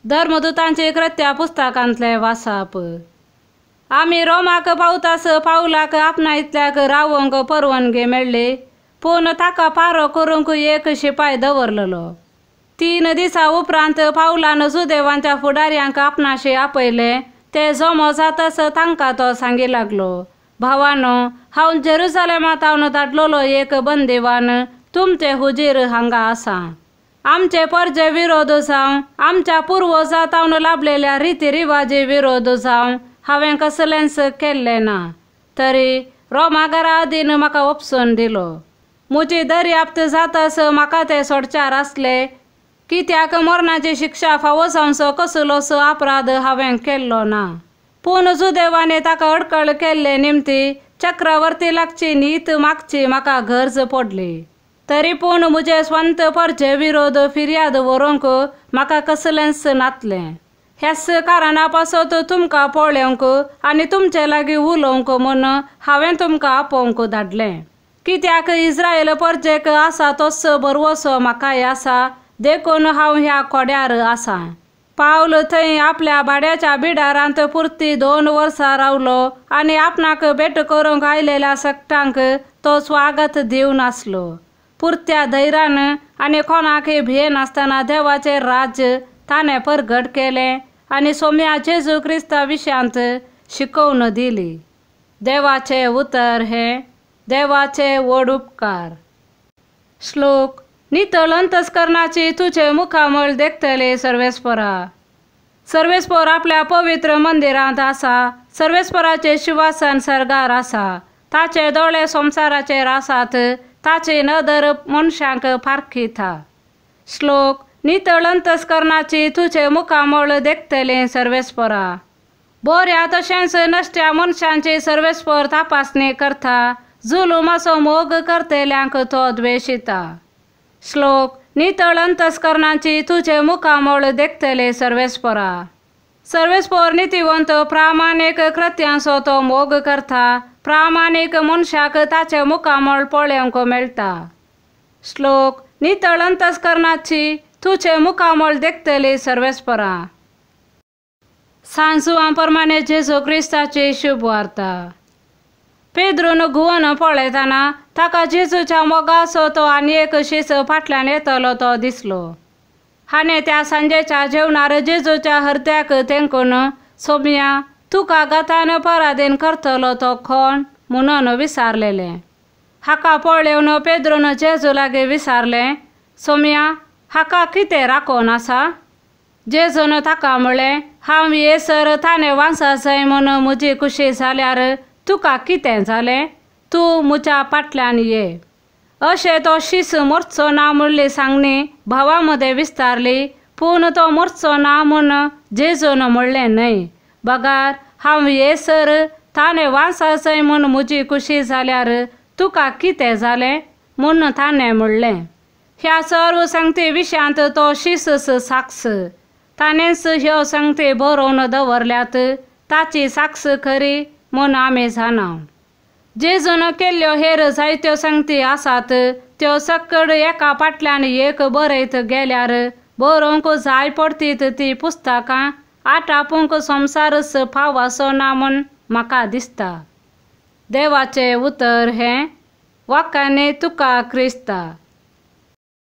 धर्मदूतांचे कृत्या पुस्तकांतले वासाप. आमी रोमाक पावतास पावलाक आपणा इतल्याक रावंक परवानगी मेळ्ळी, पूण ताका पारो करूंक एक शिपाय दवरलेलो. 3 दिसां उपरांत पावलान जुदेवांच्या फुडाऱ्यांक आपणाशी आपयले. ते जमो जातस तांकां तो सांगी लागलो, भावानो, हांव जेरुसलेमांत धाडलेलो एक बंदिवान तुमचे हुजीर हांगा आसा. आमचे परजे विरोध जावं, आमच्या पुर्वजातावन लाभलेल्या रिती रिवाजी विरोध जावं हांवें कसलेंच केल्लें ना, तरी रोमागरा अधीन म्हाका ओपसून दिलो. म्हजी दर्याप्त जातस म्हाका ते सोडच्यार आसले, कित्याक मरणाची शिक्षा फावो जावचो कसलोसो अपराध हांवें केल्लो ना. पूण जुदेवांनी ताका अडकळ केल्ले निमती चक्रवर्ती लागची नीत मागची म्हाका गरज पडली. तरी पूण म्हजे स्वंत परजे विरोध फिर्याद व्हरूंक म्हाका कसलेंच नातलें. ह्याच कारणा पासत तुमकां पळोवंक आनी तुमचे लागीं उलोवंक म्हूण हांवें तुमकां आपोवंक धाडलें. कित्याक इस्रायल परजेक आसा तोच भरवसो म्हाकाय आसा, देखून हांव ह्या कोड्यार आसा. पावल थंय आपल्या भाड्याच्या बिडारांत पुरती 2 वर्सां रावलो आनी आपणाक भेट करूंक आयलेल्या सगटांक तो स्वागत दिवन आसलो. पुरत्या धैर्यान आनी कोणाकय भियेनासतना देवाचें राज्य ताणें परगट केलें आनी सोम्या जेजू क्रिस्ता विशयांत शिकोवन दिली. देवाचें उतर हें देवाचे व्हड उपकार. श्लोक. नितळ अंतस्करणाची तुझे मुखामळ देखतले सर्वेस्परा. सर्वेस्पर आपल्या पवित्र मंदिरांत आसा. सर्वेस्पराचे शिवासन सर्गार आसा. ताचे दोळे संवसाराचेर आसात, ताची नदर मनशांक फारखिता. श्लोक. नितळ अंतस्करणाची तुझे मुखामळ देखतले सर्वेस्परा. बऱ्या तशेंच नश्ट्या मनशांची सर्वेस्पर तपासणी करता, जुलुमाचो मोग करतल्यांक तो द्वेशिता. श्लोक. नितळ अंतस्करणाची तुझे मुखामळ देखतले सर्वेस्परा. सर्वेस्पर नितिवंत प्रामाणीक कृत्यांचो तो मोग करता, प्रामाणीक मनशाक ताचे मुखामळ पळोवंक मेळटा. श्लोक. नितळ अंतस्करणाची तुझे मुखामळ देखतले सर्वेस्परा. सांजुआ प्रमाणे जेजू क्रिस्ताची शुभवार्ता. पेद्रून घुंवन पळयतना ताका जेजूच्या मोगाचो तो आनी एक शीस फाटल्यान येतलो तो दिसलो. हाणें त्या सांजेच्या जेवणार जेजूच्या हरद्याक तेंकून सोम्या तुका गतान पराधीन करतलो तो कोण म्हणून विचारलेलें. हाका पळोवन पेद्रून जेजू लागीं विचारलें, सोम्या हाका कितें राखोवन आसा? जेजून ताका म्हळें, हांव येसर ताणें वांसा जाय म्हूण म्हजी खुशी जाल्यार तुका कितें जालें? तूं म्हज्या फाटल्यान ये. अशें तो शीस मरचो ना म्हणली सांगणी भावा मदें विस्तारली, पूण तो मरचो ना म्हूण जेजून म्हणलें न्हय, बगार हांव येसर ताणें वांसा जाय म्हूण म्हजी खुशी जाल्यार तुका कितें जालें म्हूण ताणें म्हणलें. ह्या सर्व सांगते विशयांत तो शीसच साक्ष. ताणेंच ह्यो सांगते बरोवन दवरल्यात, ताची साक्ष खरी म्हूण आमी जाणा. जेजून केल्ल्यो हेर जायत्यो संगती आसात, त्यो सकड एका फाटल्यान एक बरयत गेल्यार बरोवंक जाय पडतीत ती पुस्तकां आटापूंक संवसारच फाव ना म्हूण म्हाका दिसता. देवाचें उतर हें वाक्याने तुका क्रिस्ता.